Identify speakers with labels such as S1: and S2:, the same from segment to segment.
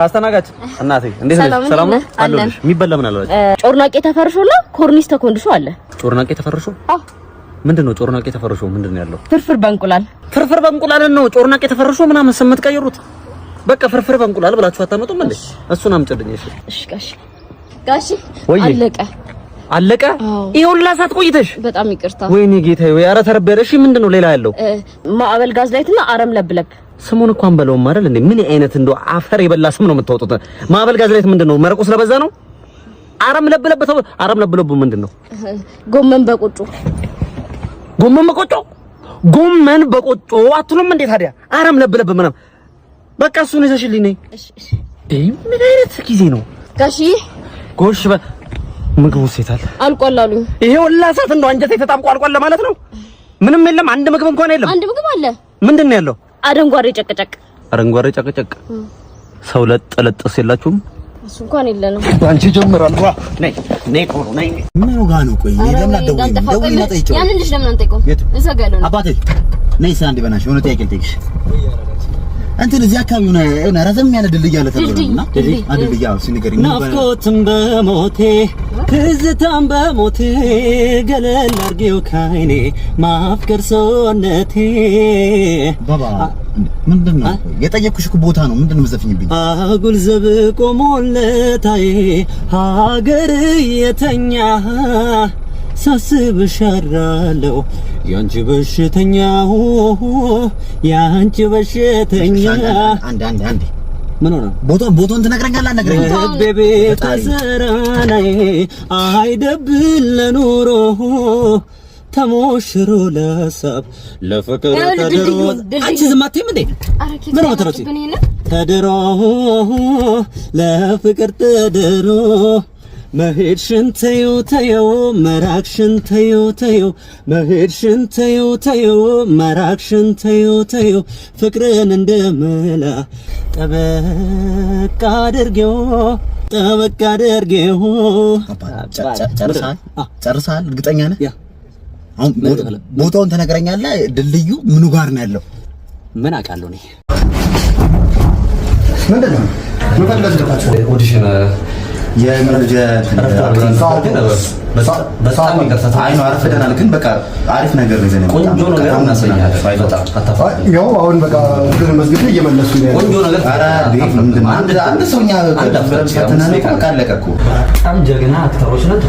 S1: አስተናጋጅ እናቴ እንዴት ነሽ? ሰላም ነው አለሁልሽ። የሚበላ ምን አላችሁ?
S2: ጮርናቄ ተፈርሾና ኮርኒስ ተኮንድሾ አለ።
S1: ጮርናቄ ተፈርሾ?
S2: አዎ።
S1: ምንድን ነው ጮርናቄ ተፈርሾ? ምንድን ነው ያለው?
S2: ፍርፍር በእንቁላል።
S1: ፍርፍር በእንቁላል ነው ጮርናቄ ተፈርሾ ምናምን ስም የምትቀይሩት? በቃ ፍርፍር በእንቁላል ብላችሁ አታመጡም እንዴ? እሱን አምጪልኝ። እሺ
S2: እሺ። ጋሽ ጋሽ
S1: ወይዬ።
S2: አለቀ።
S1: አለቀ? ይሄ ሁላ ሰዓት ቆይተሽ?
S2: በጣም ይቅርታ።
S1: ወይኔ ጌታዬ፣ ወይ ኧረ ተረበረ። እሺ ምንድን ነው ሌላ ያለው?
S2: ማዕበል ጋዝ ላይትና አረም ለብለብ።
S1: ስሙን እንኳን በለውም አይደል እንዴ? ምን አይነት እንደው አፈር የበላ ስም ነው የምታወጡት? ማዕበል ጋዝ ላይት ምንድን ነው? መረቁ ስለበዛ ነው? አረም ለብለብ ተው። አረም ለብለቡ ምንድን ነው?
S2: ጎመን በቆጮ።
S1: ጎመን በቆጮ? ጎመን በቆጮ አትሉም እንዴ ታዲያ? አረም ለብለብ ምናምን በቃ እሱን ይዘሽልኝ ነይ።
S2: እሺ እሺ።
S1: ምን አይነት ጊዜ ነው?
S2: ጋሽዬ።
S1: ጎሽ ምግቡ ሴታል
S2: አልቋል አሉኝ።
S1: ይሄ ሁላ ሰዓት እንደው አንጀቴ ተጣብቆ አልቋል ለማለት ነው። ምንም የለም፣ አንድ ምግብ እንኳን የለም።
S2: አንድ ምግብ አለ።
S1: ምንድን ነው ያለው?
S2: አደንጓሬ ጨቅጨቅ።
S1: አረንጓዴ ጨቅጨቅ። ሰው ለጥ ለጥስ የላችሁም?
S2: እሱ እንኳን የለንም።
S1: አንቺ ጀምራል። ዋ ነይ ነይ ቆሮ ነይ።
S3: ምኑ ጋር ነው? ቆይ ለምን አትደውይም? ደውይና ጠይቂው።
S2: ያንን ልጅ ለምን አንጠይቀውም? እዛ ጋር ያለው ነው።
S3: አባቴ ነይ እስኪ አንዴ በእናትሽ የሆነ ጥያቄ ልጠይቅሽ። እንትን እዚህ አካባቢ የሆነ ረዘም ያለ ድልድይ አለ ተብሎ ነው እና ድልድይ አዎ፣ እስኪ ንገሪኝ።
S1: ናፍቆትም በሞቴ ትዝታም በሞቴ ገለል አድርጌው ካይኔ ማፍቀር ሰውነቴ።
S3: ባባ ምንድን ነው የጠየቅኩሽ እኮ ቦታ ነው። ምንድን ነው የምትዘፍኝብኝ?
S1: አጉል ዘብ ቆሞለታይ ሀገር የተኛ ሳስብሽ አድራለሁ ያንቺ በሽተኛ ያንቺ በሽተኛ።
S3: አንዴ አንዴ አንዴ
S1: ምን ሆነ?
S3: ቦታውን ትነግረኛለህ አልነግረኝም?
S1: ልቤ ቤት አሰራናይ አይደብል ለኑሮ ተሞሽሮ ለሳብ ለፍቅር ተድሮ። አንቺ ዝም አትይም እንዴ? ምን ነው የምትሮጪ? ተድሮ ለፍቅር ተድሮ መሄድሽን ተይው ተይው መራቅሽን ተይው ተይው መሄድሽን ተይው ተይው መራቅሽን ተይው ተይው ፍቅርን እንደምላ ጠበቅ አድርጌው ጠበቅ አድርጌው።
S3: ጨርሰሃል? ጨርሰሃል? እርግጠኛ ነህ? አሁን ቦታውን ትነግረኛለህ? ድልድዩ ምኑ ጋር ነው ያለው?
S1: ምን አውቃለሁ እኔ።
S3: ምንድን ነው ምን ፈልጋችሁ ገባችሁ?
S1: Audition።
S3: በጣም አይ ነው አርፍደናል፣ ግን በቃ አሪፍ ነገር ነው ይዘን
S1: ቆንጆ ነገር እናሳያለን።
S4: ያው አሁን በቃ ሁሉንም መዝግቤ እየመለሱ ነው ያለው።
S1: ቆንጆ ነገር።
S3: ኧረ ምንድን ነው አንድ ሰው እኛ ፈተና ነው በቃ አለቀ እኮ።
S1: በጣም ጀግና actor ኦች ነን።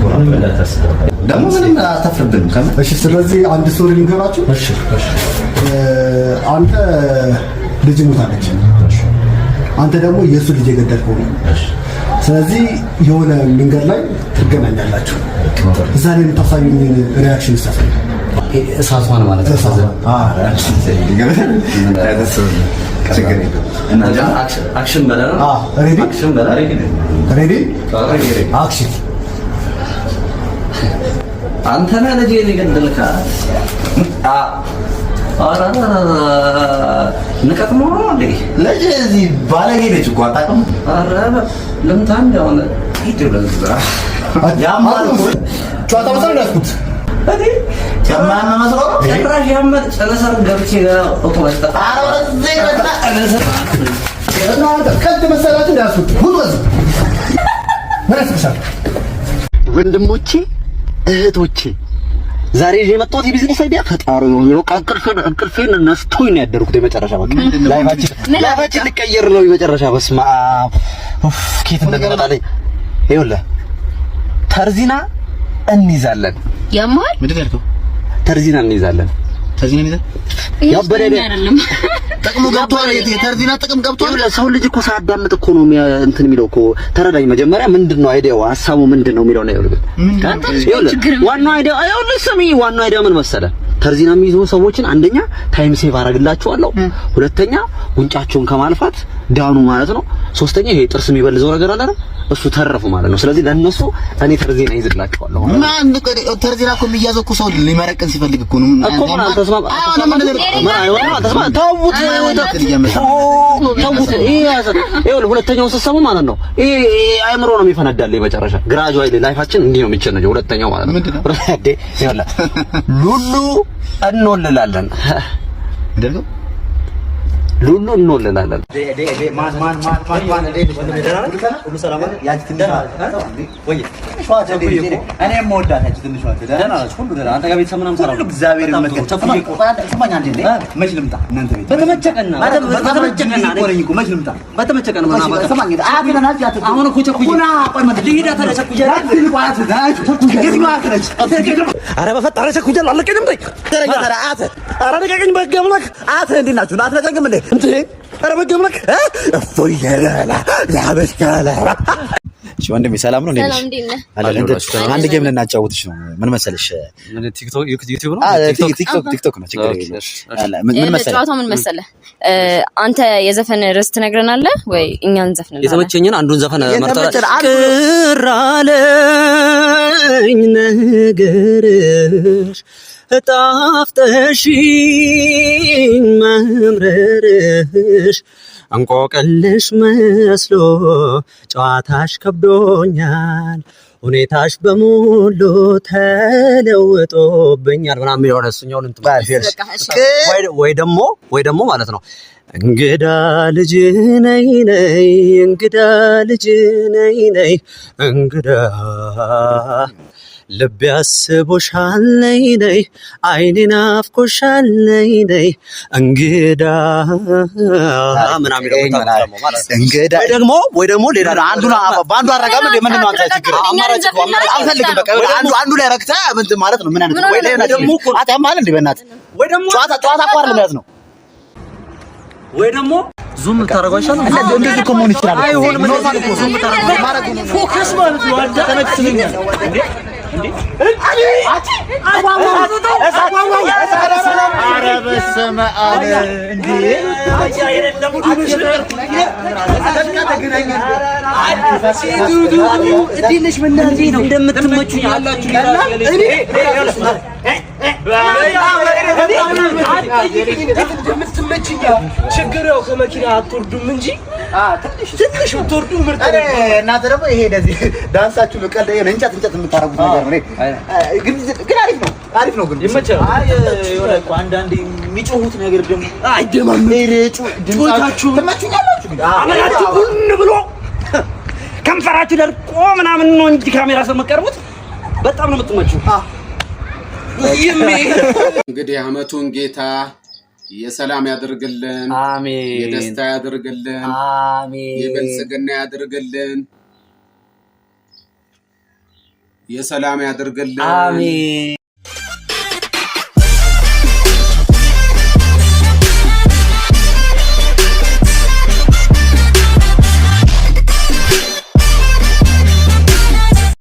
S3: ደግሞ ምንም አታፍርብንም። ከምር።
S4: እሺ፣ ስለዚህ አንድ story ልንገራችሁ።
S1: እሺ እሺ።
S4: አንተ ልጅ ሞታለች፣ አንተ ደግሞ የእሱ ልጅ የገደልከው ነው። ስለዚህ የሆነ መንገድ ላይ ትገናኛላችሁ። እዛ ላይ የምታሳዩኝን reaction ስታሳዩ
S1: እሳቷን ማለት ነው። Action በለ ነው።
S4: Ready?
S1: Action በለ።
S4: Ready, action።
S1: አንተ ነህ ልጄን የገደልካት። ኧረ ንቀት መሆኑ ነው እንዴ?
S3: ልጅ እዚህ ባለጌ ነች እኮ አታውቅም።
S1: ኧረ ልምታ እንደሆነ ሂድ በዛ።
S3: ያማል እኮ።
S4: ጨዋታ መሰለኝ ያዝኩት።
S3: ያማል መስሎ ነው።
S1: ጭራሽ ያመጥ ጨለሰር ገብቼ ገና እኮ መስጠት።
S3: ኧረ ወደዚህ መጣ።
S4: እናንተ ቀልድ መሰላችሁ እንዳያዝኩት ሁሉ በዚህ ምን ያስብሻል?
S1: ወንድሞቼ እህቶቼ፣ ዛሬ ይዤ የመጣሁት የ business idea ፈጣሪ ነው። እንቅልፌን እንቅልፌን ነስቶኝ ነው ያደርኩት። የመጨረሻ በቃ life ኣችን ሊቀየር ነው የመጨረሻ። በስመ አብ ኡፍ፣ ኬት እንደሚመጣልኝ። ይኸውልህ ተርዚና እንይዛለን።
S2: ያማል።
S3: ምንድን ነው ያልከው?
S1: ተርዚና እንይዛለን።
S3: ተርዚና እንይዛለን።
S1: ያበደ
S2: አይደለም።
S3: ጥቅሙ ገብቶሃል? የተርዚና ጥቅም ገብቶሃል?
S1: ይኸውልህ ሰው ልጅ እኮ ሳያዳምጥ እኮ ነው እንትን የሚለው እኮ። ተረዳኝ። መጀመሪያ ምንድን ነው idea ው፣ ሀሳቡ ምንድን ነው የሚለው ነው። ይኸውልህ ዋናው idea ው፣ ይኸውልህ ስሚ፣ ዋናው idea ው ምን መሰለህ? ተርዚና የሚይዙ ሰዎችን አንደኛ time save አደርግላቸዋለሁ፣ ሁለተኛ ጉንጫቸውን ከማልፋት ዳኑ ማለት ነው። ሶስተኛ ይሄ ጥርስ የሚበልዘው ነገር አለ አይደል? እሱ ተረፉ ማለት ነው። ስለዚህ ለእነሱ እኔ ተርዚና ይዝላቸዋለሁ ማለት ነው።
S3: ማን ተርዚና እኮ የሚያዘው እኮ ሰው ሊመረቅን ሲፈልግ እኮ ነው።
S1: እኮ ምን አልተስማማ ምን አይሆንም፣ አልተስማማ ተውት፣ ተውት። ይሄ ይኸውልህ ሁለተኛው ስትሰሙ ማለት ነው ይሄ አይምሮ ነው የሚፈነዳል። የመጨረሻ gradually life ኣችን እንዲህ ነው የሚቸነጀው። ሁለተኛው ማለት ነው እንዴ ይኸውልህ ሉሉ እንወልላለን።
S3: ምንድን ነው?
S1: ሉሉ እንወልላለን።
S3: ማን ማን ማን ማን ማን? ሁሉ ሰላም? ያቺ ትንሿ እኔ የምወዳት ያቺ ትንሿ
S1: ደህና ናችሁ? ሁሉ ደህና? አንተ ጋር ቤተሰብ ምናምን ሰላም?
S3: ሁሉ እግዚአብሔር ይመስገን። ስማኝ አንዴ፣ መች ልምጣ እናንተ ቤት?
S1: በተመቸ ቀን
S3: መች ልምጣ?
S1: በተመቸ ቀን ምናምን።
S3: ስማኝ፣
S1: አሁን እኮ ቸኩዬ ልሂድ። ታዲያ ቸኩዬ ኧረ በፈጠረ ቸኩያለሁ። አለቀኝም። ኧረ ልቀቀኝ በሕግ አምላክ።
S3: አያትህ እንዴት ናችሁ? አትነግረኝም እንዴ?
S1: እንዴ ኧረ በሕግ አምላክ።
S3: እፎይ እሺ ወንድሜ ሰላም ነው? እንዴት ነሽ?
S2: ሰላም፣ እንዴት ነህ?
S3: አንድ game ልናጫውትሽ ነው። ምን መሰለሽ?
S1: ቲክቶክ ዩቲዩብ ነው?
S3: ቲክቶክ ቲክቶክ ነው። ችግር የለውም። ምን መሰለህ?
S2: ጨዋታው ምን መሰለህ? አንተ የዘፈን ርዕስ ትነግረናለህ ወይ እኛ እንዘፍንልሃለን?
S1: የተመቸኝን አንዱን ዘፈን መርጠህ ቅር አለኝ ነገርሽ ጣፍጠሽኝ መምረርሽ እንቆቅልሽ መስሎ ጨዋታሽ ከብዶኛል፣ ሁኔታሽ በሙሉ ተለውጦብኛል ምናምን የሆነ እሱኛውን እንትን ወይ ደግሞ ማለት ነው እንግዳ ልጅ ነይ ነይ፣ እንግዳ ልጅ ነይ ነይ፣ እንግዳ ልብ ያስቦሻል ነይ ነይ፣ አይኔ ናፍቆሻል ነይ ነይ እንግዳ ምናምን
S3: እንግዳ
S1: ወይ ደግሞ ሌላ
S3: አንዱ በአንዱ አረጋም እንዴ? ምንድን ነው አንተ ችግር?
S2: አማራጭ
S3: አልፈልግም። በቃ አንዱ አንዱ ላይ ረክተህ ምን ማለት ነው? ምን አይነት ወይ ደግሞ አታማል እንዴ? በእናትህ
S1: ወይ ደግሞ
S3: ጨዋታ ጨዋታ እኮ አይደለም ያዝ ነው።
S1: ወይ ደግሞ zoom ታደርገው አይሻልም?
S3: እንደዚህ እኮ መሆን ይችላል።
S1: አይሆንም። Normal እኮ zoom ታደርገው
S5: Focus ማለት ነው። አንተ ተነክስልኛል እንዴ?
S3: ኧረ በስመ አብ እንዴ!
S1: እንደምትመቹኝ አላችሁ።
S5: እንደምትመችኝ ችግር ያው ከመኪና አትወርዱም እንጂ ትንሽ ብትወርዱ ምርጥ ነው።
S3: እናንተ ደግሞ ይሄ እንደዚህ ዳንሳችሁ በቀልድ የሆነ እንጨት እንጨት የምታደርጉት ነገር ነው። ግን ግን አሪፍ ነው፣ አሪፍ ነው። ግን
S5: ይመቻል።
S6: አይ የሆነ እኮ አንዳንዴ የሚጮሁት ነገር ደግሞ
S5: ጩኸታችሁ
S3: ትመቹኛላችሁ ግን
S5: አመላችሁ ቡን ብሎ ከንፈራችሁ ደርቆ ምናምን ነው እንጂ ካሜራ ስር የምትቀርቡት በጣም ነው የምትመቹ።
S7: እንግዲህ አመቱን ጌታ የሰላም ያድርግልን፣
S6: አሜን፣
S7: የደስታ ያድርግልን፣
S6: አሜን፣
S7: የብልጽግና ያድርግልን፣ የሰላም ያድርግልን።
S6: አሜን።